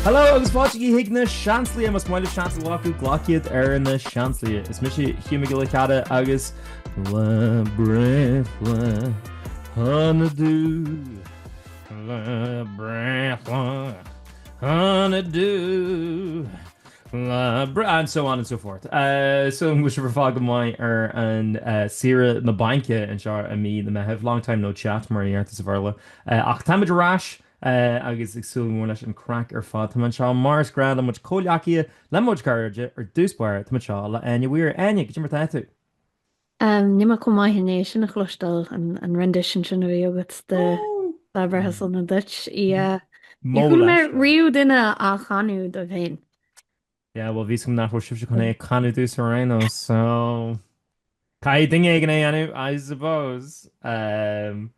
Hello agus fáilte chuig na Seansálaithe, más maith libh seans a ghlacadh, glac iad ar na Seansálaithe. Is mise Hugh Mac Giolla Chearra agus Lá breithlá shona duit, Lá breithlá shona duit, Lá bre-, and so on and so forth. So bhfuil sibh ar fad go maith ar an saoire na baince anseo i mí na Meithimh, long time no chat mar a dheirtear sa Bhéarla. Ach táimid ar ais agus ag súil go mór leis an craic ar fad. Tá mé anseo mar is gnáth le mo chuid comhghleacaithe, le mo chuid cairde, ar dtús báire, tá mé anseo le Áine Weir. Áine, cad é mar tá tú? Níl mé chomh maith i ndiaidh sin a chloisteáil, an rendition sin a bhí agat de Lá Breithe Sona Duit. Yeah. Níor chuala mé riamh duine á chanadh dóibh féin. Yeah, well bhí a fhios agam nach raibh sibhse chun é a chanadh domhsa ar aon nós, so caithfidh duine éigin é a dhéanamh, I suppose. Um,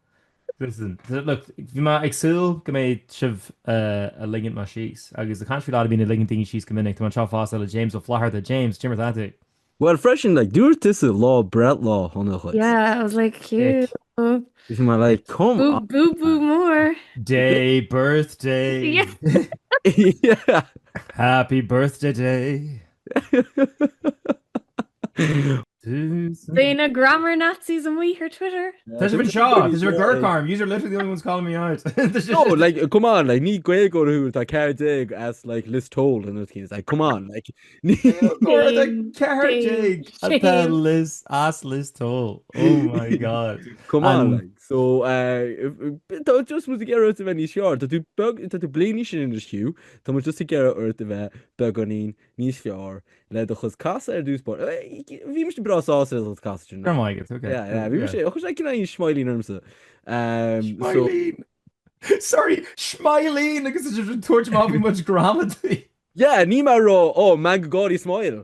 listen, look, bhí mé ag súil go mbeidh sibh uh, ag ligint mé síos, agus ag caint faoi lad a bhíonn ag ligint daoine síos go minic, tá mé anseo fosta le James Ó Flatharta. James, cad é mar tá tú? Well freisin like dúirt tusa lá breithlá shona dhuit. Yeah, I was like, cute. Bhí mé like come Boo on. boo boo mór. Day birthday. Yeah. Yeah. Happy birthday day. Beidh na grammar Nazis amuigh ar Twitter. Tá sibh anseo, tá sibh ag amharc orm. Yous are literally the only ones calling me out. No, like, come on, like, ní Gaeilgeoir thú atá 14 as, like, Lios Póil and things, like, come on, like, Gaeilgeoir 14 atá Lios as Lios Póil. Oh my god. Come on, like, so, uh, tá just muid ag iarraidh ort a bheith níos fearr, tá tú beag, tá tú bliain níos sine anois Hugh, tá muid just ag iarraidh ort a bheith beagáinín níos fearr le do chuid casadh ar dtús báire. Bhí mise breá sásta le do chuid casadh sin. Go raibh maith agat, okay. Yeah, yeah, bhí mise, chuir sé cineál smilín ormsa. Um, so, Smilín! Sorry, smilín agus is ag tabhairt amach faoi mo chuid gramadaí. Yeah, níl mé ag rá, oh, meangadh gáirí smile.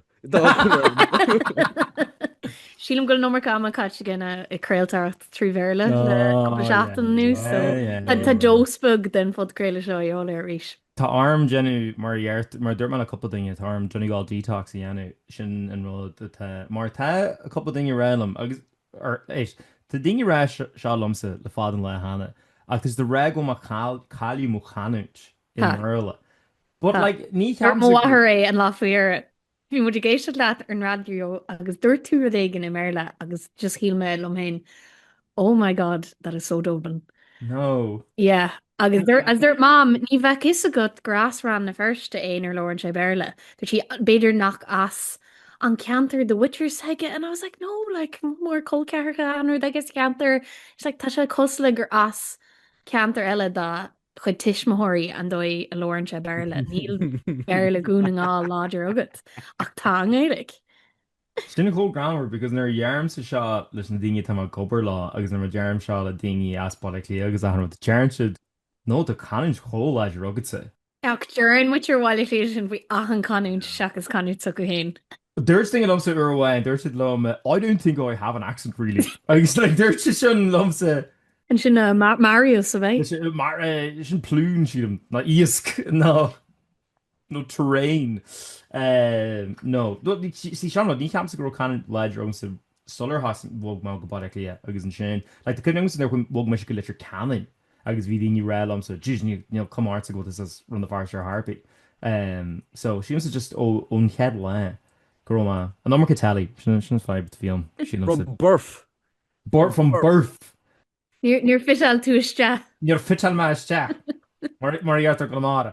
Sílim go bhfuil an iomarca ama caite again ag craoltóireacht trí Bhéarla le cúpla seachtain anuas, so tá dós beag den phodchraoladh seo a dhíobháil air arís. Tá orm déanamh, mar a dheir, mar a dúirt mé le cúpla duine, tá orm Donegal detox a dhéanamh, sin an rud atá, mar tá cúpla duine ag rá liom, agus, éist, tá daoine ag rá seo liomsa le fada an lá cheana, ach tá siad ag rá go bhfuil mé ag cailleadh mo chanúint i mBéarla. But like, ní Dúirt cheapaimse mo go. mháthair é an lá faoi dheireadh. Bhí muid ag éisteacht leat ar an raidió agus dúirt tú rud éigin i mBéarla agus just shíl mé liom féin, oh my God, that is so Dublin. No. Yeah. Agus dúirt, agus dúirt Mam, ní bheadh fhios agat gur as Rann na Feirste é nuair a labhrann sé Béarla. Dúirt sí, b'fhéidir nach as an ceantar do mhuintir s'aige and I was like, no, like, mór col ceathracha an rud aige sa cheantar. She's like, tá sé cosúil le gur as ceantar eile dá chuid tuismitheoirí an dóigh a labhrann sé Béarla. Níl Béarla Dhún na nGall láidir agat, ach tá i nGaeilge. Sin chomh greannmhar because nuair a dheirimse seo leis na daoine atá mé ag obair leo agus nuair a deirim seo le daoine as Baile Átha Cliath agus achan rud, deireann siad no tá canúint chomh láidir agatsa. Ach deireann muintir Bhaile Átha Cliath sin faoi achan chanúint seachas canúint s'acu féin. Dúirt duine liomsa uair amháin, dúirt siad liom, I don't think I have an accent really. Agus like dúirt siad sin liomsa. Ansin Marius a bheidh. Sin plún sílim, ná iasc ná nó terrain. No, see sin an rud, ní cheapaimse go raibh canúint láidir agamsa sular bhog mé go Baile Átha Cliath agus ansin, like tá cuimhne agamsa nuair a bhog mise go Leitir Ceanainn agus bhí daoine ag rá liomsa, jeez níl cuma ortsa go bhfuil tusa as Rann na Feirste ar chor ar bith. So sílimse just ón chéad lá go raibh mé, an iomarca telly, sin an fadhb a bhí ann, sílimse. From birth. From birth. Níor fiteáil tú isteach. Níor fiteáil mé isteach, mar a deirtear i gConamara.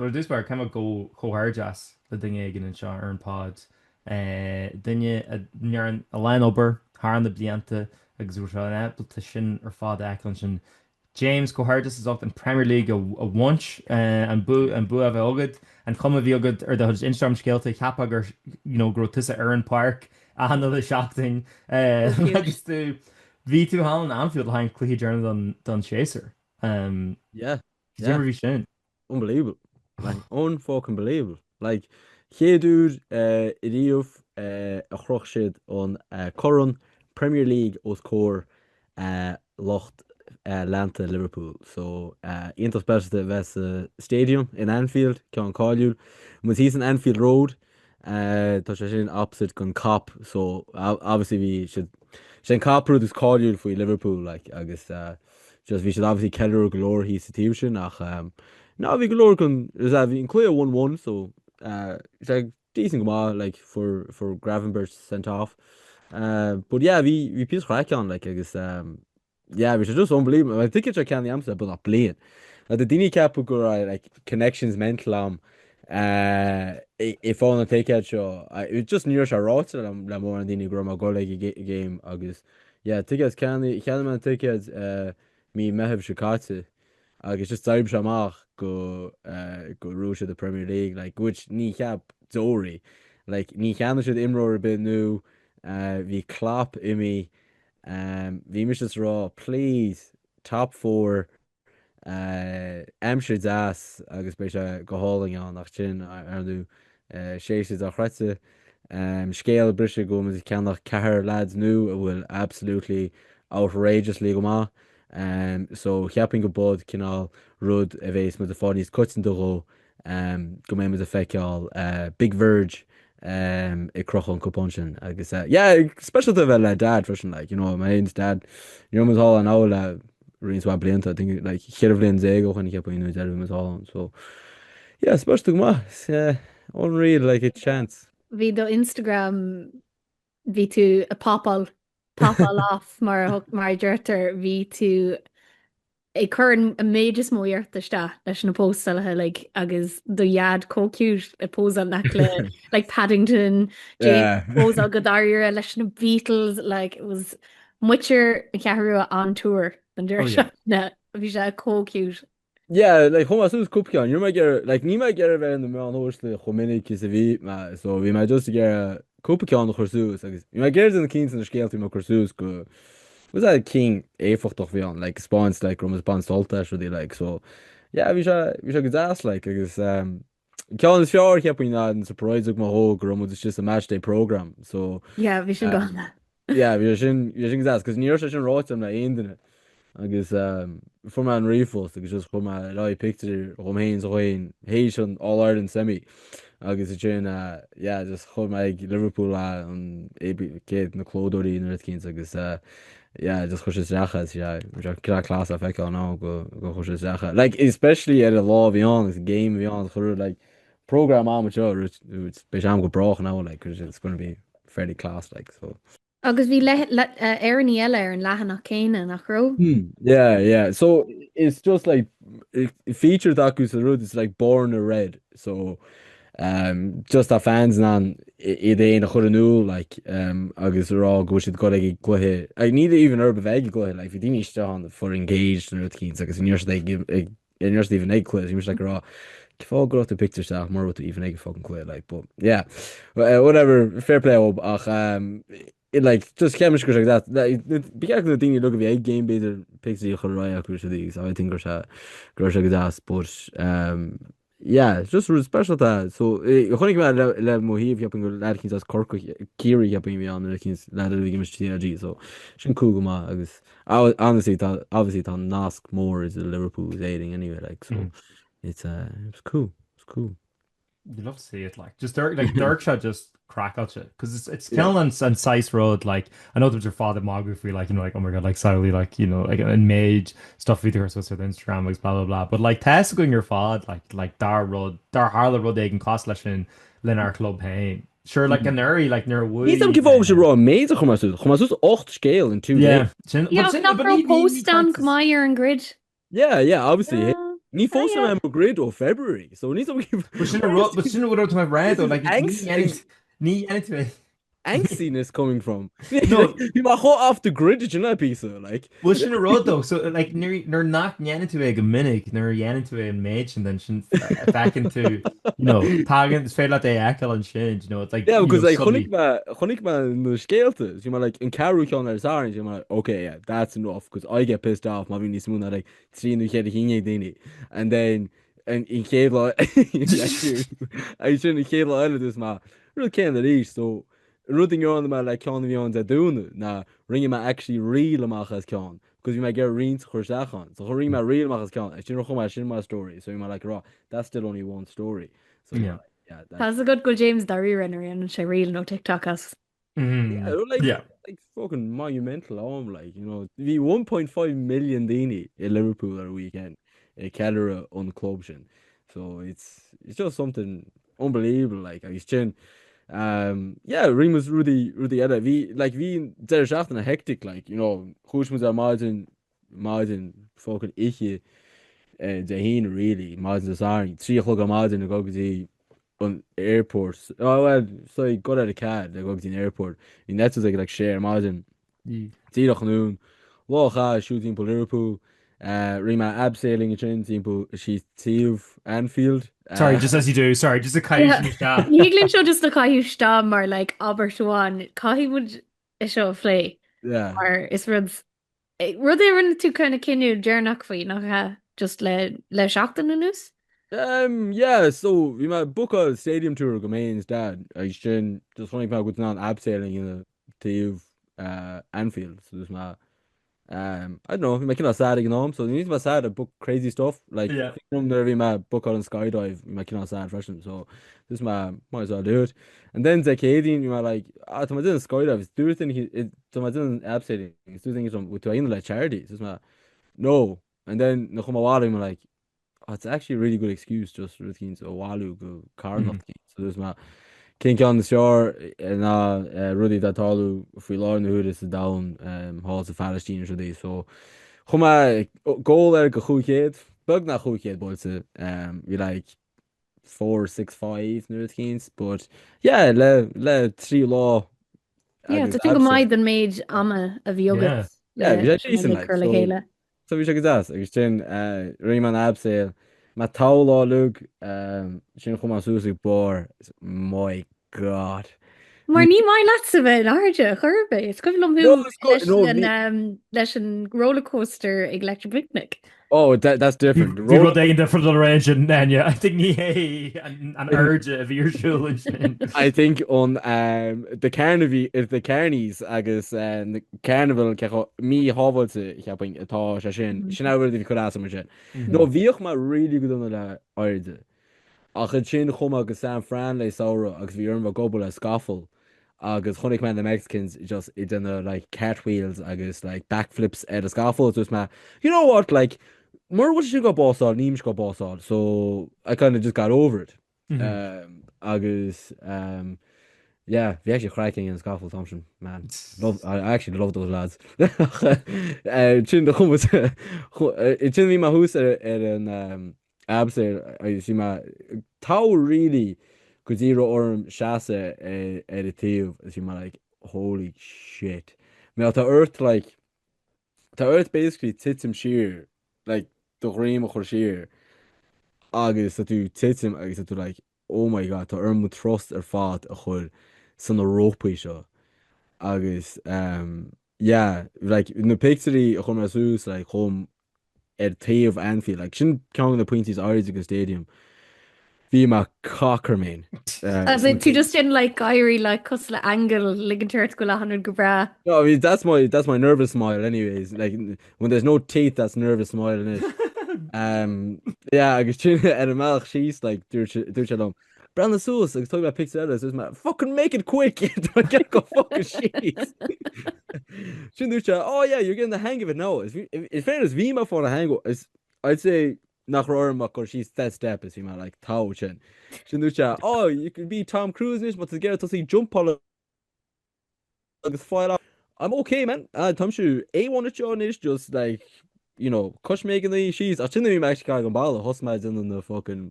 Ar dtús báire, caithfidh mé gabháil comhghairdeas le duine éigin anseo ar an pod, duine a ndearn a lán obair thar na blianta agus go raibh sé ábalta sin ar fad a fheiceáil ansin. James, comhghairdeas as ucht an Premier League a bhaint, an bua a bheith agat, an chuma a bhí agat ar do chuid Instagram scéalta, cheapfá gur you know go raibh tusa ar an páirc achan uile seachtain agus tú, bhí tú thall in Anfield le haghaidh an cluiche deireanach don don séasúr. Yeah, Cad é mar a bhí sin? Unbelievable. Like, un-fucking-believable. Like, chéad uair ariamh a chroch siad an corn Premier League os comhair lucht leanta Liverpool. So, iontach speisialta a bheith sa stadium in Anfield, ceann cáiliúil. Muid thíos in Anfield Road, tá sé sin opposite gon Kop, so obviously bhí siad, sé an Kop rud is cáiliúil faoi Liverpool, like, agus. Just bhí siad obviously ceiliúradh go leor thíos sa taobh sin ach no bhí go leor den bhí an cluiche 1-1 so sé decent go maith like fuair fuair Gravenberch sent off. But yeah bhí bhí píosa craic ann like agus yeah bhí sé just unbelievable. Like ticket seo ceannaithe a'msa beagnach bliain. Like tá daoine ag ceapadh go raibh like connections mental a'm ag fáil na ticéid seo. Just ní raibh sé ráite le le mórán daoine go raibh mé ag dul ag an game agus Yeah, tickets ceannaigh, cheannaigh mé an ticéad mí Meitheamh seo caite agus just d'oibrigh sé amach go go raibh siad i Premier League like which ní cheap deoraí like ní cheannaigh siad imreoir ar bith nua bhí Klopp imithe bhí mise ag rá please top 4 Aimsir deas agus beidh sé go hálainn ann ach sin, ar ndú, séasúr dochreidte. Scéal briseadh go bhfuil muid ag ceannach ceathrar lads nua a bhfuil absolutely outrageously go maith. So cheapfainn go bud cineál rud a bhéas muid ag fáil níos coitianta dhó go mbeidh muid ag feiceáil Big Virg ag crochadh an cupán sin agus yeah speisialta a bheith le dad freisin like you know mé féin is dad ní raibh muid thall ann le roinnt mhaith blianta I think like 14 bhliain ó shin cheapfainn an uair deiridh a bhí muid thall ann so yeah speisialta go maith yeah unreal like a chance. Bhí do Instagram bhí tú ag popáil popáil off mar a mar a deirtear bhí tú ag cur an méid is mó iarrachta isteach leis na póstálacha like, agus do dhaid chomh cute ag pósáil in aice le like Paddington, James pósáil go dáiríre leis na Beatles like it was muintir na Ceathrún Rua on tour don deireadh oh, seachtaine. Bhí sé chomh cute. Yeah, like chuir mé suas cúpla ceann. Ní raibh mé ag iarraidh, like ní mé ag iarraidh bheith ar na meáin shóisialta chomh minic is a bhí mé, so bhí mé just ag iarraidh cúpla ceann a chur suas agus bhí mé ag iarraidh déanamh cinnte na scéalta a bhí mé ag cur suas go was that cinn éifeachtach bhí ann, like spáint like go raibh muid ag baint sult as rudaí like so yeah bhí sé bhí sé go deas like agus um, ceann is fearr cheapfainn ná an surprise a thug mé dhó go raibh muid istigh sa match day program so Yeah, bhí sin um, go Yeah, bhí sé sin, bhí sé sin go deas, cos ní raibh sé sin ráite agam le aon duine. Agus um, fuair mé an ríomhphost agus just chuir mé ar aghaidh pictiúr dhom féin is a dhaon théis an All Ireland semi. Agus ansin, uh, yeah, just chuir mé ag Liverpool uh, an AB céad na clódóirí nó rud eicínt agus uh, yeah, just chuir sé isteach é, yeah, bhí sé cineál class a feiceáil now go, go chuir sé isteach é. Like, especially ar an lá a bhí ann agus an game a bhí ann, chuir like, program am anseo, beidh sé am go brách now, like, it's gonna be fairly class, like, so. Agus bhí Éireannaigh eile ar an leathanach céanna, nach raibh? Hmm, yeah, yeah. So it's just like feature atá acu sa rud, it's like born a red. So um, just tá fans in ann iad féin a chur in iúl, like, um, agus a rá go bhfuil siad ag dul ag an gcluiche. Like, ní even orthu a bheith ag an gcluiche, like, bhí daoine istigh ann for engaged nó rud eicínt agus ní raibh siad ag, ag Ní raibh siad even ag cluiche, bhí mise like ag rá, cén fáth go raibh tú pictiúr isteach mura bhfuil tú even ag an fucking cluiche, like, but yeah, whatever, fair play dhób, ach um, it, like, just cheap mise go raibh sé that, like, ba cheart do na daoine uilig a bhí ag game b'fhéidir pictiúirí a chur ar aghaidh acu is rudaí, so I think go raibh sé, go raibh sé go deas, but um, yeah, just rud speisialta, so chonaic mé le, le mo thaobh, cheapfainn gur leaid eicínt as Corcaigh, Ciarraí cheapfainn a bhí ann, nuair eicínt leaid a bhí ag imirt CLG, so sin cool go maith agus Honestly tá obviously tá nasc mór idir Liverpool agus Éirinn anyway like so mm. it's uh it's cool it's cool. You love to see it like just like d'amharc sé just craiceáilte because it's it's yeah. an an saghas rud like I know there's your father magadh faoi like you know like oh my god like sadly like you know like an méid stuff bhí tú ar Instagram agus blah blah blah but like tá a fhios againn ar fad like like dar rud dar tharla rud éigin cosúil leis sin lenár club féin Sure, like anuraidh, like nuair a bhuaigh. Ní cén fáth go raibh an méid a chuir mé suas. Chuir mé suas 8 scéal in 2 days. Yeah, Yeah, ach nach raibh post ann go maith ar an grid. Yeah, yeah, obviously. Ní phóstail mé mo grid ó February, so ní But sin an rud, but sin an rud atá mé ag rá though, like ní dhéanfaidh tú é. Angstiness coming from. No. Bhí mé chomh off the grid sin le píosa, like. Well sin an rud though, so like nuair nach ndéanann tú é go minic, nuair a dhéanann tú é an méid sin then sin feiceann tú, you know, tagann, is féidir leat é a fheiceáil ansin, you know, it's like, Yeah, because like chonaic mé, chonaic mé na scéalta, bhí mé like an ceathrú ceann ar an Satharn, bhí mé like, okay, yeah, that's enough, because I get pissed off má bhíonn níos mó ná like 3 nó 4 chinn ag daoine, and then an chéad lá, agus sin an chéad lá eile dúirt mé, rud céanna arís, so rud a ndearna mé le ceann a bhí ann Dé Domhnaigh ná rinne mé actually reel amach as ceann because bhí mé ag iarraidh roinnt a chur isteach ann. So rinne mé reel amach as ceann agus sin chuir mé sin my story. So bhí mé like ag rá that's still only one story. So yeah, yeah, that's... Tá a fhios agat go bhfuil James dáiríre nuair a dhéanann sé reel nó TikTok as. Yeah, like, yeah. like fucking monumental am, like, you know, bhí 1.5 million daoine i Liverpool ar an weekend ag ceiliúradh an club sin. So it's, it's just something unbelievable, like, agus sin, um, yeah, rinne muid rudaí, rudaí eile. Bhí, like, bhí deireadh seachtaine hectic, like, you know, chuaigh muid ar maidin, maidin, fucking oíche eh, Dé hAoine, really, maidin Dé Sathairn, 3 a chlog ar maidin ag dul go dtí an airport. Oh well, so got out of cab le dul go dtí an airport. Bhí an eitilt ag like sé ar maidin. Díreach anonn. Lá a chaith siúl timpeall Liverpool. Uh, rinne mé abseiling ansin timpeall síos taobh Anfield. Sorry, just as you do. Sorry, just a caitheamh isteach. Ní thig linn seo just a chaitheamh isteach mar like abairt amháin. Caithfidh muid é seo a phlé. Yeah. Mar is rud Rud a rinne tú kind of cinneadh deireanach faoi, nach ea? Just le le seachtain anuas? Um, yeah, so bhí mé ag bookáil stadium tour go mé is dad agus sin just chonaic mé go bhfuil tú in ann abseiling a dhéanamh taobh uh, Anfield so just mé um, I don't know, bhí mé cineál sad ag an am so ní mé sad I book crazy stuff like yeah. nuair a bhí mé bookáil an skydive bhí mé cineál sad freisin so just mé might as well do it and then Dé Céadaoin bhí mé like ah, tá mé déanamh skydive is dúirt Tá mé ag déanamh an abseiling is dúirt duine liom bhfuil tú á dhéanamh le charity so mé no and then nuair a chuaigh mé abhaile bhí mé like oh, it's actually a really good excuse just rud éicint a bhailiú go carthanacht mm. so dúirt mé cén ceann is fearr eh, ná eh, rudaí atá ag tarlú faoi láthair na huaire sa domhan um, thall sa Phalaistín is rudaí so chuaigh mé goal ar go 500 beagnach 500 buailte um, bhí like 4 6 5 nó rud éicint but yeah le le 3 lá Yeah, tá sin go maith don méid ama a bhí agat le sin a chur le chéile. So bhí sé go deas agus sin rinne mé an abseil mé togha lá uilig sin chuaigh mé suas ag barr my God. Mar ní maith leatsa bheith in airde chor ar bith. Is cuimhin liom thú leis an rollercoaster ag Electric Picnic. Oh, that, that's different. Bhí rud éigin difriúil dul ar aghaidh ansin, Áine. I think ní hé an airde a bhí ar siúl ansin. I think on um, the carnival, eh, the carnies agus uh, na carnival cé chomh míshábháilte cheapfainn atá sé sin. Mm. Sin an rud a bhí ag cur as dom ansin. Mm. No, bhíodh mé really go dona le airde. Ach ansin chuaigh mé go San Fran le samhradh agus bhí orm bheith ag obair le scafall agus chonaic mé na Mexicans just ag déanamh like cartwheels agus like backflips ar an scafall so dúirt mé you know what like mura bhfuil siad ag básáil níl mise ag básáil so I kind of just got over it. Mm -hmm. um, agus um, yeah, bhí actually craic an scafall an t-am sin man. Love, I actually love those lads. uh, sin do chumas sin bhí mé thuas ar, ar an um, Abseil agus bhí mé togha really go dtí raibh orm seasamh ar an taobh agus bhí mé like holy shit. Mé tá ort like tá ort basically titim siar like do dhroim a chur siar agus tá tú titim agus tá tú like oh my god tá orm mo trust ar fad a chur sna rópaí seo agus um, yeah like na pictiúirí a chuir mé suas like chomh ar taobh Anfield like sin ceann de na pointí is airde den stadium bhí mé cocker man As in tú just in like éirí like cosúil le aingeal ligint ort go bhfuil achan rud go breá. No, I mean that's my that's my nervous smile anyways like when there's no teeth that's nervous smile in it. Um, yeah agus sin ar an mbealach síos like dúirt dúirt sé liom Breathnaigh suas agus tóg mé pictiúr eile is mé fucking make it quick Tá get go fucking síos. Sin dúirt sé oh yeah you're getting the hang of it now. Is in fairness bhí mé fáil the hang of is I'd say nach raibh orm ach cur síos that step is bhí mé like togha sin. Sin dúirt sé oh you could be Tom Cruise anois má tá tú ag iarraidh tosaí jumpáil agus fáil I'm okay man ah táimse A1 anseo anois just like you know coisméigeanna síos ach sin bhí mé actually ag an balla thosaigh mé ag déanamh na fucking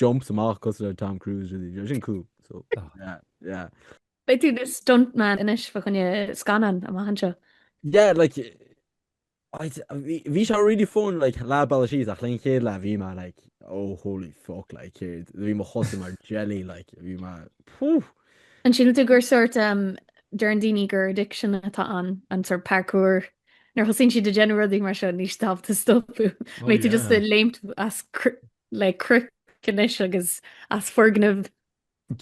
jumps amach cosúil le Tom Cruise really bhí sin cool so yeah yeah Beidh tú ina stuntman anois fá choinne scannán amach anseo. Yeah like Bhí sé really fun like leath bealaigh síos ach an chéad leath bhí mé like oh holy fuck like céard bhí mo chosa mar jelly like bhí mé phew. An síleann tú gur sórt um, deireann daoine gur addiction atá ann an sórt parkour nuair a thosaíonn siad ag déanamh rudaí mar seo níl siad ábalta stopadh. Oh Mbeidh tú just yeah. ag léimt as le cnoic anois agus as foirgnimh.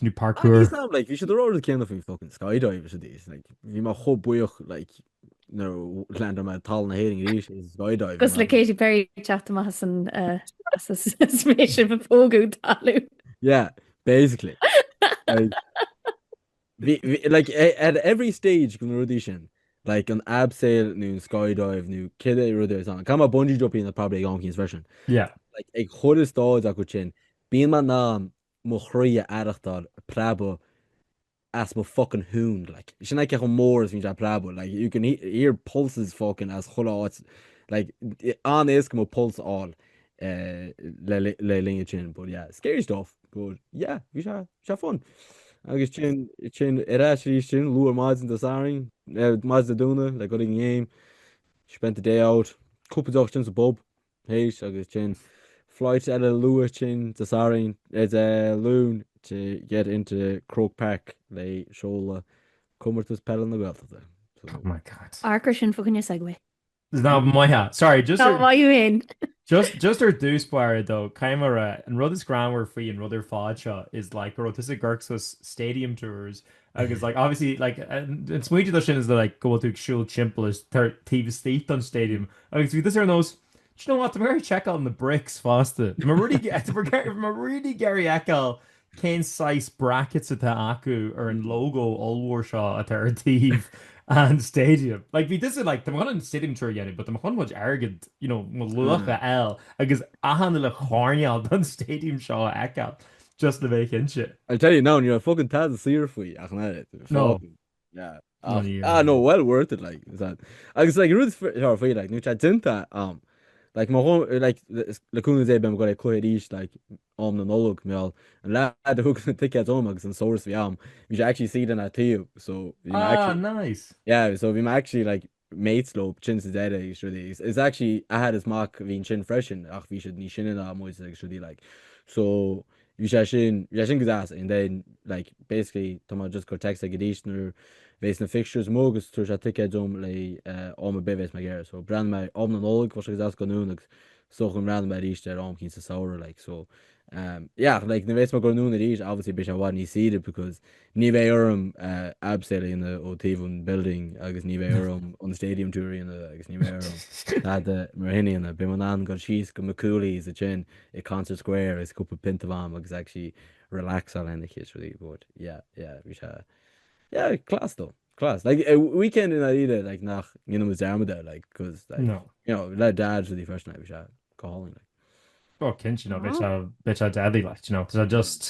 Ní parkour. Níl am like bhí siad ag rá an rud céanna faoi fucking skydive is rudaí like bhí mé chomh buíoch like nuair a landáil mé ar talamh na hÉireann arís is skydive Cosúil le Katy Perry teacht amach as an eh, as an spaceship ag pógadh talamh. Yeah, basically. Like, Bhí, bhí, like, at every stage de na rudaí sin, like an abseil nó an skydive nó cibé rud é san, caithfidh mé bungee jump a dhéanamh probably ag am eicínt freisin. Yeah. Like, ag chuile stáid acu sin, bíonn mé in ann mo chroí a aireachtáil ag preabadh as mo fucking thún, like. Sin é cé chomh mór is bhíonn sé ag preabadh, like, you can hear pulses fucking as chuile áit, like, an-éasca mo pulse a fháil le le linn sin, but yeah, scary stuff, but yeah, bhí sé, bhí sé fun. Agus sin, sin ar ais arís sin, luath ar maidin Dé Sathairn, maidin Dé Domhnaigh, le dul ag an game, spent the day out, cúpla deoch sin sa bpub, théis agus sin flight eile luath sin Dé Sathairn, Dé Luain to get into Croke Park le seoladh Comórtas Peile na Gaeltachta. So. Oh my God. Amharc air sin fá choinne segue. Ná maith thú. Sorry, just Ná maith thú fhéin. Just just ar dtús báire though, caithfidh mé a rá, an rud is greannmhar faoi an rud ar fad seo is like go raibh tusa ag amharc suas stadium tours agus like obviously like an smaointe dó sin is like go bhfuil tú ag siúl timpeall is tar taobh istigh don stadium agus bhí tusa ar nós Do you know what, tá mé ag seiceáil na bricks fosta. Tá mé really tá mé really ag iarraidh a fheiceáil cén saghas brackets atá acu ar an logo ollmhór seo atá ar taobh an stadium. Like bhí tusa like tá mé chun an stadium tour a dhéanamh but tá mé chun mo chuid airgead you know mo luach a fháil agus achan uile choirnéal don stadium seo a fheiceáil just le bheith cinnte. I'll tell you now, ní raibh fucking tada saor faoi ach an oiread. No. Yeah. Ach, ah no, well worth it like is that. Agus like rud seo faoi like nuair tá déanta am like má like le cúnamh Dé beidh mé ag dul ag cluiche arís like am na Nollag mar gheall an lad a thug na ticéid dom agus an source a bhí a'm bhí sé actually suite ina taobh so bhí mé Ah, actually nice. yeah so bhí mé actually like mates leo sin sa deireadh agus rudaí is is actually athair is mac a bhí ansin freisin ach bhí siad níos sine ná muid agus rudaí like so bhí sé sin bhí sé sin go deas and then like basically tá mé just ag cur text aige arís nuair a bheas na fixtures amuigh agus tabharfaidh sé ticéid dom le am ar bith a bheas mé ag iarraidh so breathnóidh mé am na Nollag bheadh sé go deas dul anonn agus is dócha go mbreathnóidh mé arís ar am eicínt sa samhradh like so um yeah like nuair a bheas mé ag dul anonn arís obviously beidh sé i bhfad níos saoire because ní bheidh orm abseil a dhéanamh ó taobh an building agus ní bheidh orm an stadium tour a dhéanamh agus ní bheidh orm tada mar sin a dhéanamh beidh mé in ann dul síos go McCooley's ansin i Concert Square agus cúpla pionta a bheith a'm agus actually relaxáil lena chuid rudaí but yeah yeah bhí sé yeah class though class like a weekend i ndáiríre like nach ndéanfaidh muid dearmad air like cause like No. you know le dad rudaí freisin like bhí sé go hálainn like. Oh cinnte no beidh sé beidh sé deadly like you know tá sé just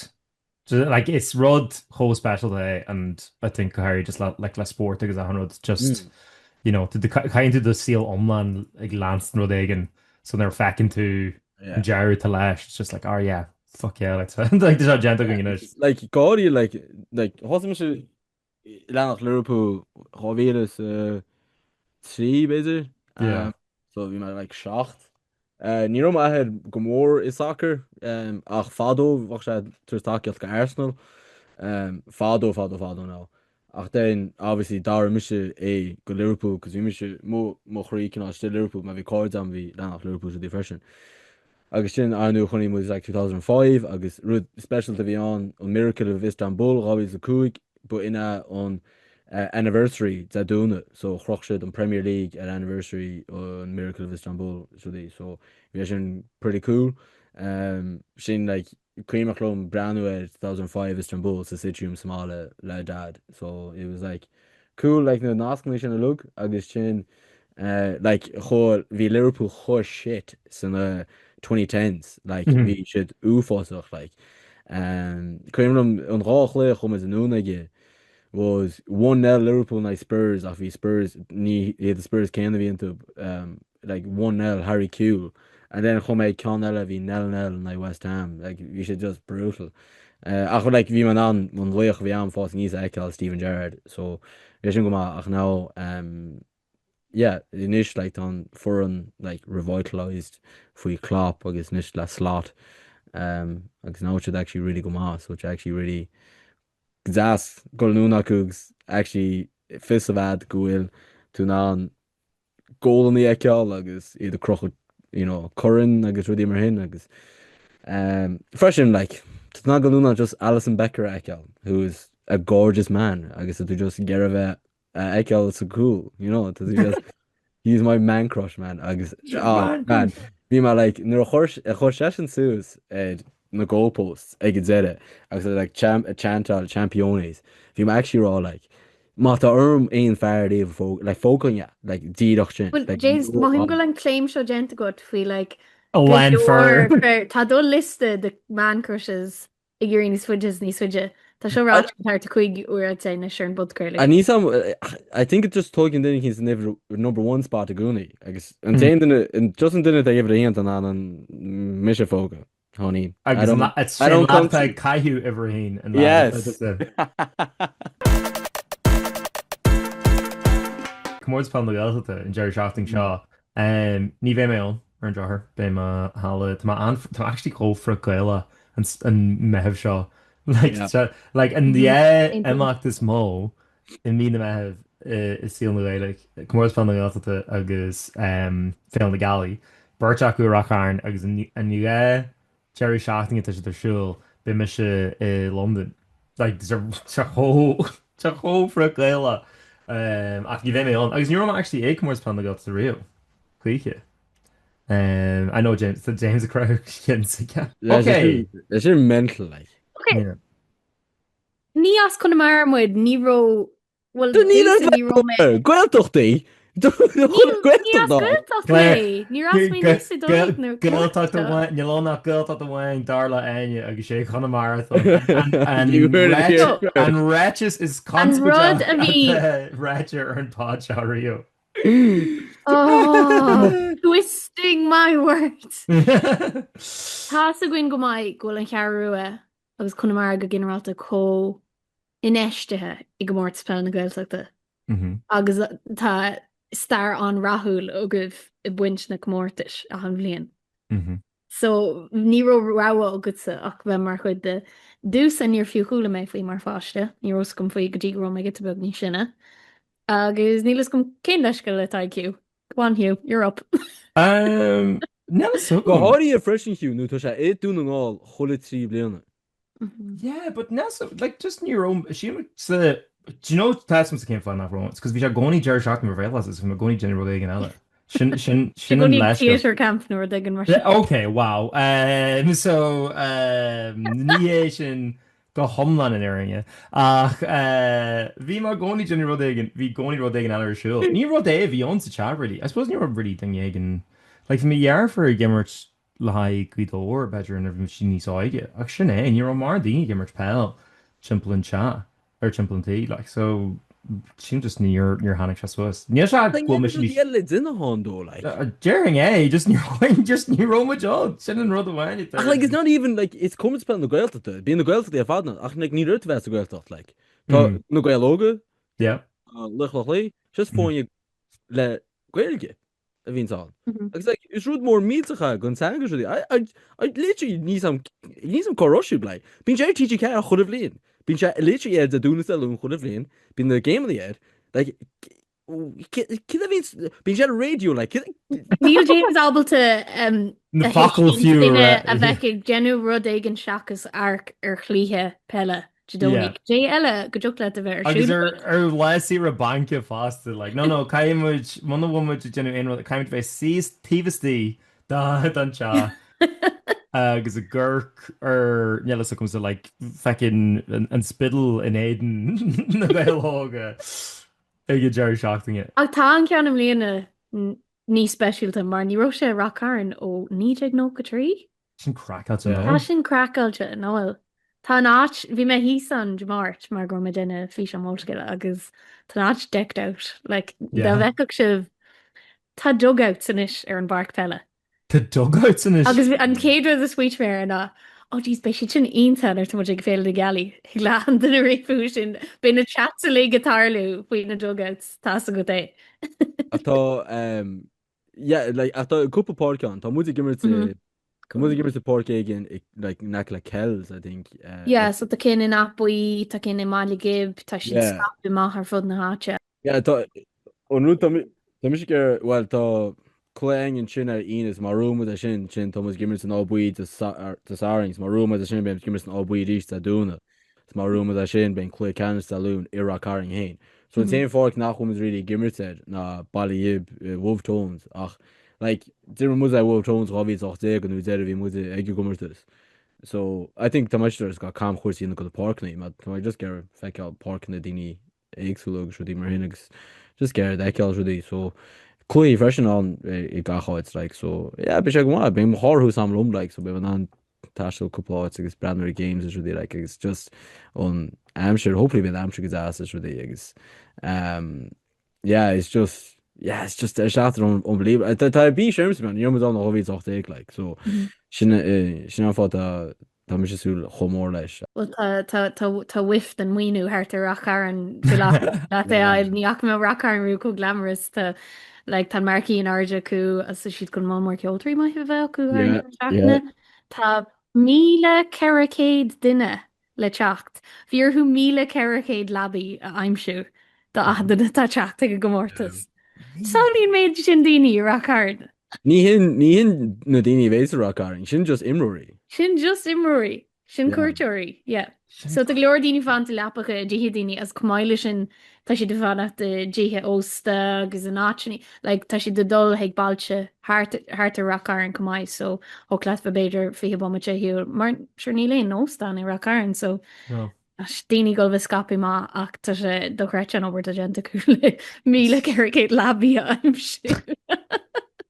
like is rud chomh speisialta é and I think go háirithe just le like le spórt agus achan rud just Mm. you know caitheann tú do saol iomlán ag leanstan rud éigin so nuair a feiceann tú Yeah. an deireadh atá leis it's just like oh yeah fuck yeah like like tá sé déanta againn anois. Like go háirithe like like thosaigh mise leanacht Liverpool 2003 b'fhéidir. Yeah. So bhí mé like 7. Ní raibh m'athair go mór i soccer ach fadó bheadh sé ag tabhairt tacaíocht go Arsenal. Fadó fadó fadó now. Ach then obviously d'athraigh mise é go Liverpool cos bhí mise mo mo chroí cineál istigh i Liverpool mar bhí cairde agam a bhí leanacht Liverpool is rudaí freisin. Agus sin ar ndóigh chonaic muid like 2005 agus rud speisialta a bhí ann an Miracle of Istanbul 2005 ba in é an anniversary de dúnadh so shroich siad an Premier League ar anniversary an Miracle of Istanbul is rudaí so bhí sé sin pretty cool. Sin like cuimhneach liom breathnú ar 2005 Istanbul sa sitting room sa mbaile le dad so it was like cool like na nascanna sin uilig agus sin like chomh bhí Liverpool chomh shit sna 2010s like bhí siad uafásach like cuimhin liom an dhá chluiche a chuaigh muid anonn aige was 1-0 Liverpool in aghaidh Spurs ach bhí Spurs ní hiad na Spurs céanna a bhí iontu like 1-0 Harry Kewell and then chuaigh mé ag ceann eile bhí 0-0 in aghaidh West Ham like bhí sé just brutal ach like bhí mé in ann an laoch a bhí a'm fás aníos a fheiceáil Steven Gerrard so bhí sin go maith ach now um, yeah anois like tá an foireann like revitalised faoi Klopp agus anois le Slot um, agus now siad actually really go maith so it's actually really deas dul anonn acu agus actually fios a bheith go bhfuil tú in ann gólanna a fheiceáil agus iad ag crochadh you know, coirn agus rudaí mar sin agus um, freisin like, tá tú in ann dul anonn just Alisson Becker a fheiceáil who is a gorgeous man agus tá tú just ag iarraidh bheith a fheiceáil sa gcúl, you know, tá tú just he's my man crush man agus Your oh, man man crush. bhí mé like nuair a chuir a chuir seisean suas ar. na goalposts ag an deireadh agus they're like champ ag chantáil championes bhí mé actually ag rá like má tá orm aon fear ariamh a phógadh like phógfainn é like díreach sin Well like James no mothaím go bhfuil an claim seo déanta agat faoi like A go lán leor fir. fir tá do liosta de man crushes ag éirí níos faide is níos faide. Tá seo ráite thart ar 5 uair I'd say anois ar an bpodchraoladh. Níl 's a'm I think it just tóigeann duine eicínt an uimhir number one spot i gcónaí agus an t-aon duine just an duine atá ag uimhir a haon tá in ann an mise a phógadh honey. I Agus don't it's I sin don't leat come atá ag caitheamh uimhir a haon an Yes. Comórtas Peile na Gaeltachta an deireadh seachtaine seo. Ní bheidh mé ann. Ar an drochuair, beidh mé thall i, tá mé an, tá mé actually chomh frith-Gaelach an, an Meitheamh seo. Like, Yeah. tá, like, an dhá Aontaím. imeacht is mó i mí na Meitheamh i, i saol na Gaeilge, Comórtas Peile na Gaeltachta agus um, Féile na Gealaí. Beirt acu i Ráth Chairn agus an, an dhá deireadh seachtaine atá siad ar siúl, beidh mise i Londain. Like, tá sé, tá sé chomh, tá sé chomh frith-Gaelach. Um, ach ní bheidh mé ann. Agus ní raibh mé actually ag Comórtas Peile na Gaeltachta riamh. Choíche. Um, I know James, tá James ag croitheadh cinn s'aige. Ok! É sin mental, like. Ok. Yeah. Ní as Conamara muid, ní raibh, bhuel, Do ní dúsa ní raibh mé. Gaeltachtaí! Ní ní as Gaeltacht mé! Níor fhás mé aníos i dToraigh nó Gaeltacht Gaeltacht. amháin, níl ann ach Gaeltacht amháin dar le Áine agus sé Conamara an, an, You heard it here No. first. an ráiteas is An rud conspóideach a bhí atá ráite ar an pod seo riamh. Oh, twisting my words. Tá's againn go maith go bhfuil an Cheathrú Rua agus Conamara go ginearálta chomh infheistithe i gComórtas Peile na Gaeltachta agus tá stair an-rathúil agaibh i baint na comórtais achan bhliain. So ní raibh rogha agatsa ach bheith mar chuid de. Dúsa níor fiú chuala mé faoi mar pháiste, ní raibh 's agam faoi go dtí go raibh mé giota beag níos sine. Agus níl 'fhios agam cén leithscéal atá ag Hugh. Go on Hugh, you're up. Um, níl 'fhios Go agam. háirithe freisin Hugh nó tá sé i Dún na nGall chuile 3 bliana. Yeah, but níl 's like just ní raibh sílim sa do you know tá 'fhios a'msa cén fáth nach raibh it's 'cause bhí sé i gcónaí deireadh seachtaine roimh Féile is bhí mé i gcónaí ag déanamh rud éigin eile. Sin sin I sin an gcónaí leithscéal. theatre camp nó rud éigin mar sin. Okay, wow. Um, so um, ní hé sin go hiomlán an fhírinne. Ach bhí mé i gcónaí ag déanamh rud éigin, bhí i gcónaí rud éigin eile ar siúl. Ní rud é a bhí ann sa teach really. I suppose ní raibh really duine éigin, like bhí mo dheirfiúr ag imirt le haghaidh Gaoth Dobhair b'fhéidir nuair a bhí sí níos óige ach sin é, ní raibh mórán daoine ag imirt peil timpeall an teach. ar timpeall an tí, like, so sílim just níor, níor tháinig sé suas. Níl sé Tá go bhfuil mise rudaí níos, eile le déanamh ann dó, like. déarfainn é, just ní raibh, just ní raibh muid ann, sin an rud amháin Ach like, it's not even, like, it's Comórtas Peile na Gaeltachta, bíonn na Gaeltachtaí ar fad ann, ach like, ní raibh tú bheith sa Ghaeltacht, like. Tá Mm. na Gaeil Óga, Yeah. tá Laochra Loch Lao, just foirne le Gaeilge. a bhíonns ann. Agus like, is rud mór millteach é don teanga is rudaí. I, I, I literally níl 's a'm, níl 's a'm cá raibh sibh, like. Bíonn sé ar TG4 chuile bhliain. Bíonn sé literally ar Dé Domhnaigh is Dé Luain chuile bhliain. Bíonn na géimeanna air. Like, cad a bhíonns, bíonn sé ar an raidió, like, cad, Níl James ábalta um, Na a focail thuiscint fiú, duine right? a bheadh ag déanamh rud éigin seachas amharc ar chluiche peile. Dé Yeah. Domhnaigh. Cad é eile go dtiocfadh leat a bheith ar Agus siúl ar agat. ar lá saoire bainc fosta, like, no, no, caithfidh muid, muna bhfuil muid ag déanamh aon rud, caithfidh muid bheith síos taobh istigh den teach agus ag amharc ar, níl fhios agamsa, like, feckin' an Spidal in éadan na Gaeil Óga ag an deireadh seachtaine. Ach tá an ceann i mbliana níos speisialta mar ní raibh sé i Rath Cairn ó 1993. Sin craiceáilte, Tá nó? sin craiceáilte, nach bhfuil? Tá an áit, bhí mé thíos ann Dé Máirt mar go raibh mé ag déanamh físeán Molscéala agus tá an áit decked out. Like, dá Yeah. bhfeicfeadh sibh, tá dugouts anois ar an bpáirc peile. Tá dugouts anois? Agus bhí- an chéad rud a smaoitigh mé air ná, oh jeez, beidh siad sin iontach nuair atá muid ag Féile na Gealaí. Thig le achan duine rith fúthu sin. Beidh na chats uilig ag tarlú faoi na dugouts, tá's agat é. Ach tá, um, Yeah, like, ach tá cúpla páirc ann. Tá muid ag imirt i, tá muid ag imirt i páirc éigin i, like, in aice le Kells, I think. Uh, Yeah, so tá cinn in Áth Buí, tá cinn i mBaile Ghib, tá siad Yeah. scaipthe amach ar fud na háite. Yeah, tá, an rud, tá mi- tá mise ag iarraidh, bhuel, tá cluiche againn ansin ar Aoine, is má bhuann muid é sin, sin, tá muid ag imirt in Áth Buí Dé Sa- Dé Sathairn, is má bhuann muid é sin, beidh muid ag imirt in Áth Buí arís Dé Domhnaigh. Is má bhuann muid é sin, beidh an cluiche ceannais Dé Luain i Ráth Cairn féin. So an t-aon pháirc nach bhfuil muid really ag imirt air ná Baile Ghib i Wolfe Tones ach like d'imir muid ar Wolfe Tones 2018 nó deireadh bhí muid ag an gcomórtas. So I think tá mise just ag camchuairt a dhéanamh go na páirceanna mar tá mé just ag iarraidh feiceáil páirceanna daoine éagsúla agus rudaí mar sin agus just ag iarraidh feiceáil rudaí so cluichí freisin ann i gach áit like so yeah beidh sé go maith beidh mo charr thuas agam liom like so beidh mé in ann taisteal cúpla áit agus breathnú ar games agus rudaí like agus just an aimsir hopefully beidh an aimsir go deas agus rudaí agus um, yeah it's just yeah it's just ar seachtain unbelievable. Tá tá ar bís ormsa man, ní raibh muid ann ó 2018 like so sin eh, sin an fáth tá tá mise ag súil chomh mór leis. Bhuel tá tá tá tá whiff den maoiniú thart ar Rath Cairn faoi láthair leat é fháil. Ní fhaca mé Rath Cairn riamh chomh glamorous tá like tá an marquee in airde acu agus tá siad chun moll mór ceoltóirí maith a bheith acu thar an Yeah, deireadh yeah. seachtaine. Tá 1,400 duine le teacht. Bhí orthu 1,400 leabaí a aimsiú do achan duine atá ag teacht ag an gcomórtas. Samhlaigh an méid sin daoine i Rath Cairn. Ní hin ní hin na daoine a bheas i Rath Cairn, sin just imreoirí. Sin just imreoirí. Sin Yeah. cuairteoirí, yeah. Sin So tá go leor daoine ag fanacht i leapacha i dtithe daoine agus chomh maith leis sin tá siad ag fanacht i dtithe ósta agus in áiteanna, like tá siad ag dul chuig bailte thart thart ar Rath Cairn chomh maith so thiocfadh leat bheith b'fhéidir 20 bomaite ar shiúl mar sure níl aon óstán i Rath Cairn so No. daoine ag dul bheith scaipthe maith ach tá sé dochreidte an obair atá déanta acu le 1,400 leabaí a aimsiú.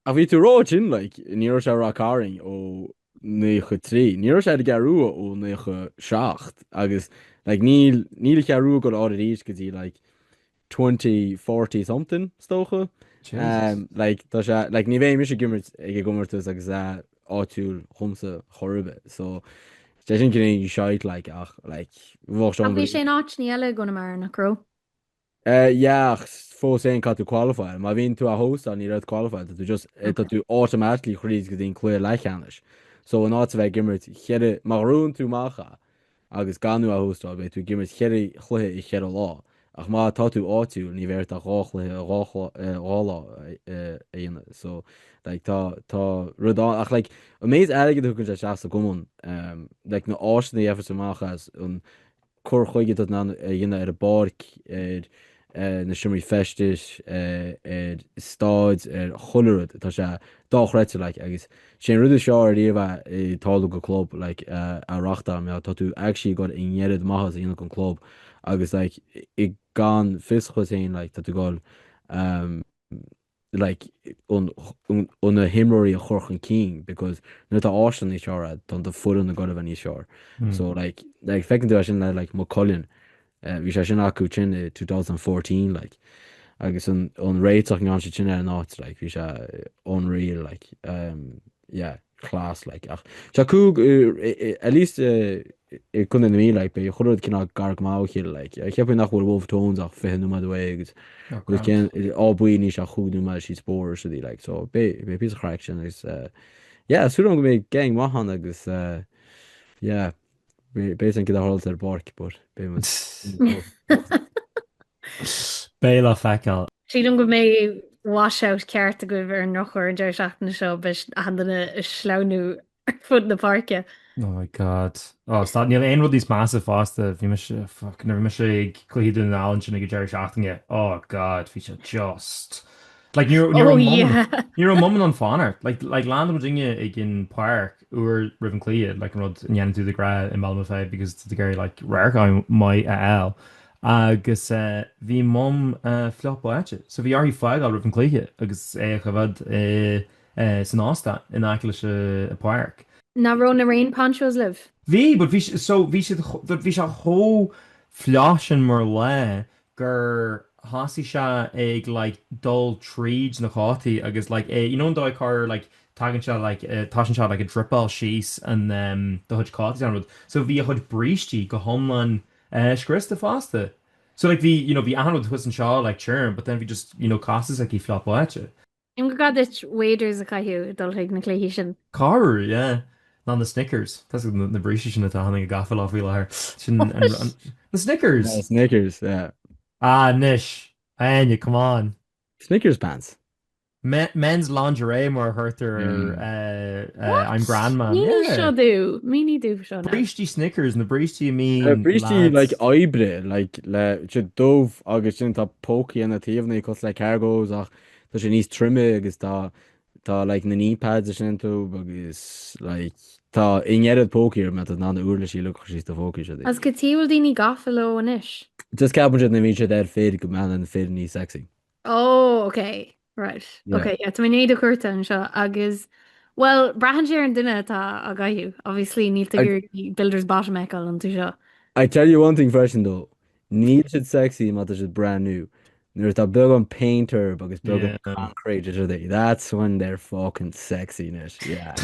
Ach bhí tú ró-tinn like ní raibh sé i Rath Cairn ó 93. Ní raibh sé ar an gCeathrú Rua ó 97 agus like níl níl an Cheathrú Rua ag dul ard arís go dtí like 2040 something is dócha. Jesus. Um, like tá sé like ní bheidh mise ag imirt ag an gcomórtas agus é áitiúil dhomsa chor ar bith. So sé sin cineál shite like ach like bheadh sé Ach bhí sé in áiteanna eile i gConamara nach raibh? Yeah, ach fós féin caithfidh tú qualify. Má bhíonn tú á hóstáil ní raibh qualify, tá tú just, tá tú automatically thríd go dtí an cluiche leathcheannais. So in áit a bheith ag imirt cheithre, má ghnóthaíonn tú amach é agus gan tú á hóstáil, beidh tú ag imirt cheithre chluiche i cheithre lá. Ach má tá tú áitiúil, ní bheidh ort ach dhá chluiche i dhá dhá lá a dhéanamh. So like tá tá rud ann ach like an méid airgid a thugann sé isteach sa gcumann, like na áiseanna a gheofas amach as an cur chuige atá in ann a dhéanamh ar an bpáirc, ar na seomraí feistis, ar staid, ar chuile rud. Tá sé dochreidte like agus sé an rud is fearr ariamh é ag tarlú go club like a reachtáil mar tá tú actually ag dul an oiread maitheas a dhéanamh don club agus like i gan fios dhuit féin like tá tú ag dul like an an na himreoirí a chur chun cinn because nuair atá áiseanna níos fearr agat tá do foireann ag dul a bheith níos fearr. So like like feiceann tú é sin le like Maigh Cuilinn bhí sé sin acu sin i 2014 like agus an an réiteach a ndearna siad sin ar an áit like bhí sé unreal like um yeah class like ach tá cúig at least i gContae na Mí like beidh chuile rud cineál gar go maith ó chéile like cheapfainn nach bhfuil Wolfe Tones ach 20 nóiméad away agus agus cén Áth Buí níl sé ach chúig nóiméad síos bóthar is rudaí like so beidh beidh píosa craic sin agus yeah súil agam go mbeidh gang maith ann agus yeah beidh fhios againn cad a tharlós ar an bpáirc but beidh muid Beidh le feiceáil. Sílim go mbeidh washout ceart agaibh ar an ndrochuair an deireadh seachtaine seo, beidh achan duine ag sleamhnú ar fud na páirce. Oh my God. Oh stop, níl aon rud níos measa fosta, bhí mise, fuck, nuair a bhí mise ag cluiche Dún na nGall ansin ag an deireadh seachtaine, oh God, bhí sé just, like ní raibh, ní Oh raibh mum, yeah. ní raibh mum in ann fanacht, like, like landáil muidinne ag an páirc uair roimh an cluiche, like an rud a ndéanann tú de ghnáth i mBaile Munna because tá tú ag iarraidh like radharc maith a fháil. Agus bhí mum fliuch báite, so bhí uirthi fágáil roimh an cluiche agus é a choimhéad san óstán in aice leis an páirc. Nach raibh na rain ponchos libh? Bhí, but bhí, so bhí siad, bhí sé chomh fliuch sin mar lá gur thosaigh sé ag like dul tríd na cótaí agus like é, you know an dóigh gur like tagann sé like tosaíonn sé like ag dripeáil síos an do chuid cótaí an rud. So bhí a chuid brístí go hiomlán scriosta fosta. So like bhí, you know, bhí achan rud thuas anseo like tirim but then bhí just, you know, cosa s'aici fliuch báite. Sílim gur gá duit waders a chaitheamh ag dul chuig na cluichí sin. Corruair, yeah. Ná na Snickers. Tá na na brístí sin atá tháinig i gcaife lá faoi láthair. Sin an, an, na Snickers! Na Snickers, yeah. Ah, anois. Áine, come on. Snickers pants. Men's lingerie mar a chuirtear ar I'm grand man. Mínigh seo domh, mínigh domh seo now. Brístí Snickers, na brístí a mbíonn Brístí like oibre, like le siad dubh agus sin tá pócaí ar na taobhanna cosúil le cargos ach tá sé níos troime agus tá. Tá like na knee pads is sin iontu agus like tá an oiread pócaí ar mbeadh in ann na uirlisí a chur síos do phócaí siad. Agus cad chuige a bhfuil daoine gafa leo anois? Just ceapann siad nuair a bhíonn siad ar fir go mbeann an fir níos sexy. Oh, ok. Right. Yeah. Ok, yeah, tá mé i ndiaidh do chuartú anseo agus well, braitheann sé ar an duine atá á gcaitheamh. Obviously, níl tú ag iarraidh builder's bottom a fheiceáil iontu seo. I tell you one thing freisin though, níl siad sexy má tá siad brand new. Nuair atá beagán paint orthu agus beagán Yeah. concrete is rudaí, that's when they're fucking sexy anois, yeah.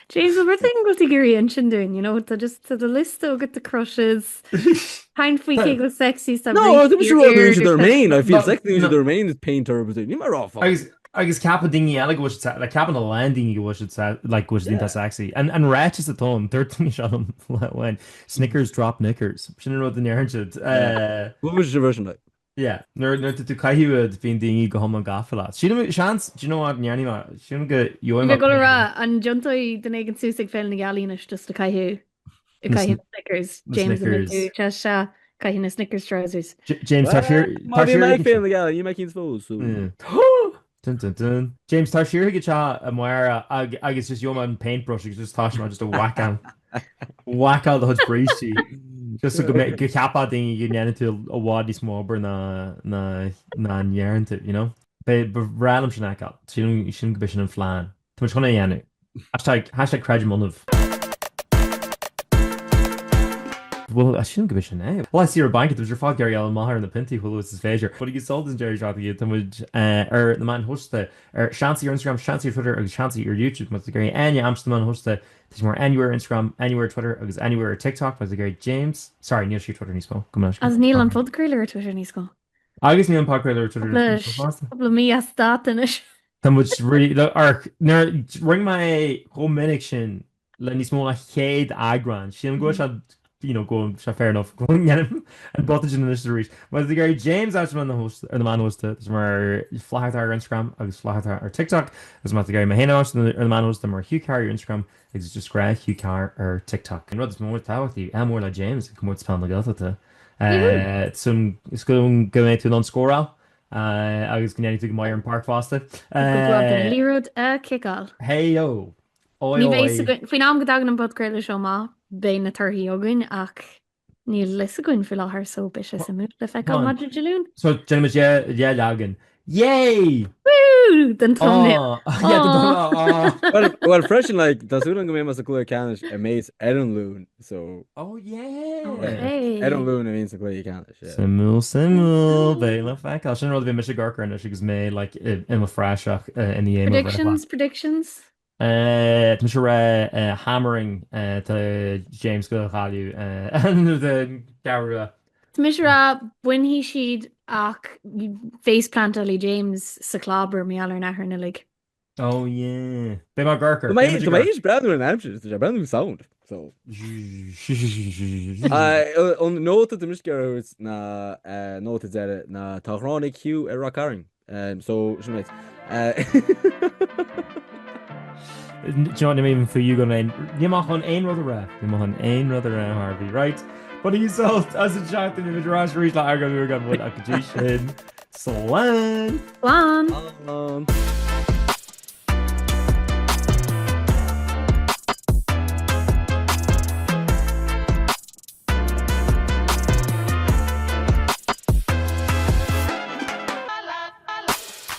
James, an rud éigin go bhfuil tú ag iarraidh a insint dúinn, you know, tá just tá do liosta agat de crushes, caint faoi cé chomh sexy is tá No, brístí tá mise ag rá ar nuair siad ar main, I feel No, sexy nuair no. siad ar main is paint orthu, níl mé ag rá fuck. Agus agus ceapann daoine eile go bhfuil siad se- like ceapann a lán daoine go bhfuil siad se- like go bhfuil siad Yeah. iontach sexy. An an ráiteas atá ann, dúirt duine seo liom lá amháin, Snickers drop knickers. Sin an rud a ndeireann siad. Eh, What was your version like? Yeah, nuair nuair atá tú ag caitheamh iad bíonn daoine go hiomlán gafa leat. Sílim, seans, do you know what, ní dhéanfaidh mé, sílim go gheobhaidh Bhí mé gabháil a rá, an dtiontóidh duine éigin suas ag Féile na Gealaí anois just ag caitheamh ag Na caitheamh na Snickers, na James an Snickers. tú, sea, sea, caitheamh na Snickers trousers. J- James, tar siar, Má tar bhí siar mé ag chuig an Féile na Gealaí, ní mé cinn fós, so. Dun dun dun. James, tar siar chuig an teach amárach agus just gheobhaidh mé an paintbrush agus just tá sé just a whackáil. Whackáil do chuid brístí. Just so go mbeidh- go gceapfadh daoine go ndéanann tú i bhfad níos mó obair ná ná ná a ndéanann tú, you know? Beidh, ba bhreá liom sin a fheiceáil. Sílim, sílim go b'é sin an phlean. Tá muid chun é a dhéanamh. Hashtag, hashtag creidim ionaibh. Bhuel, sílim go b'é sin é. Lá saoire bainc, tá muid ar fad ag iarraidh a fháil amach ar na piontaí chomh luath is is féidir. Bainigí sult as an deireadh seachtaine, tá muid ar na meáin shóisialta, ar Seansaí ar Instagram, Seansaí ar Twitter agus Seansaí ar YouTube. Má tá tú ag iarraidh Áine a aimsiú ar na meáin shóisialta, tá sí mar Anywhere ar Instagram, Anywhere ar Twitter agus Anywhere ar TikTok. Má tá tú ag iarraidh James, sorry, níl sí ar Twitter níos mó, go mbeidh. Agus níl an podchraoladh ar Twitter níos mó. Agus níl an podchraoladh ar Twitter níos mó fosta. Cúpla mí as dáta anois. Tá muid really, look, arc, nuair a rinne mé é chomh minic sin le níos mó ná 100 eagrán, sílim go bhfuil sé, you know, go bhfuil sé fair enough go ndéanaim an botún sin anois arís. Má tá tú ag iarraidh James a aimsiú ar na meáin shóisialta, tá sé mar Flatharta ar Instagram agus Flatharta ar TikTok, agus má tá tú ag iarraidh mé féin a aimsiú ar na meáin shóisialta mar Hugh Carr ar Instagram agus just gnáth Hugh Carr ar TikTok. An rud is mó tábhachtaí, ádh mór le James i gcomórtas peile na Gaeltachta. Is go mbeidh tú in ann scóráil Agus go ndéanfaidh tú go maith ar an bpáirc fosta. Go bhfuil an liathróid a chiceáil. Hey yo! Oi Ní bheidh oi! fhios againn, faoin am go dtagann an podchraoladh seo amach, beidh na torthaí againn ach níl fhios againn faoi láthair so beidh sé suimiúil le feiceáil maidin Dé Luain. So déanfaimid dhá leagan. Yay! Woo! Den thumbnail. Aww! Yeah, den thumbnail. Aww! Well, well freisin like tá súil agam go mbeidh mé sa gcluiche ceannais a bheas ar an Luan so Oh yeah! Okay. Ar an Luan a bhíonn sa gcluiche ceannais, yeah. Suimiúil, suimiúil, beidh le feiceáil. Sin an rud a bhí mise ag amharc air anois agus mé like i mo phraiseach i ndiaidh mo Predictions, predictions? Tá mise ag rá hammering tá James go Gaillimh den Cheathrú Rua. Tá mise ag rá bainfidh siad ach faceplantáil James sa chlabhar mar gheall ar an achrann uilig. Oh yeah. Beidh mé ag amharc air. Tá mé théis breathnú ar an aimsir, tá sé ag breathnú sound. So. An nóta atá mise ag iarraidh a thabhairt ná nóta deiridh ná tá gráin ag Hugh ar Ráth Cairn. So sin é. John, níl mé fiú chun aon níl mé chun aon rud a rá. Níl mé chun aon rud a rá Harvey. Right? Bainigí sult as an tseachtain beimid ar ais arís le eagrán úr gan mhoill ach go dtí sin. Slán! Slán! Slán!